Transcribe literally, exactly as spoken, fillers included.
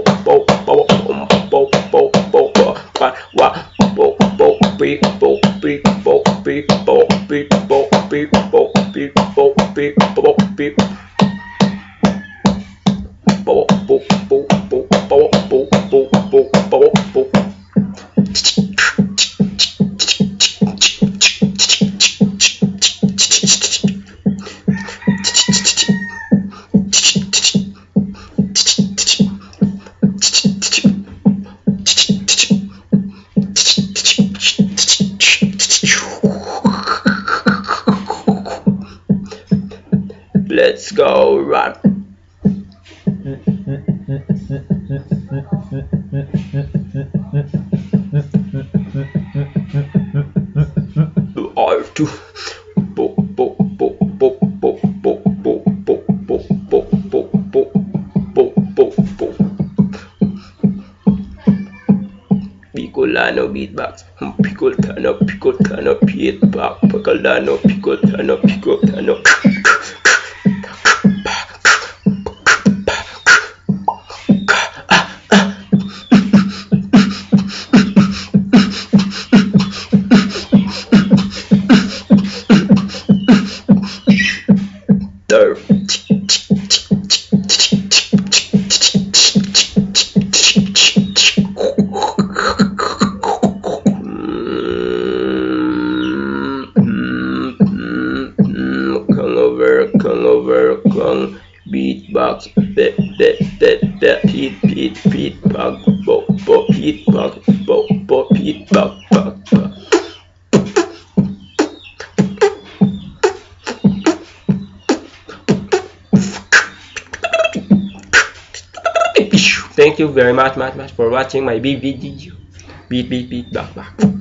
pow, pow, pow, pow, pow, pow, pow, pow, pa, wa, pow, pow, pi, pow, pi, pow, pi, pow, pi, pow, pi, pow, pi, pow, pi, pow, pi, pow, pow, pow, pow, pow, pow, pow, pow, pow, pow. Let's go, run. Or two. Bo, bo, bo, bo, bo, bo, bo, bo, bo, bo, bo, bo, bo, bo, bo, bo, bo. Bicolano beatbox. Bicolano, Bicolano beatbox. Bicolano, Bicolano, Bicolano. Kang over, kang over, kang beatbox, be, be, be, be, beat, beat, beat, bag, bo, bo, beat, bag, bo, bo, beat, bag, bag, bag. Thank you very much, much, much for watching my big video. Beat, beat, beat, bag, bag.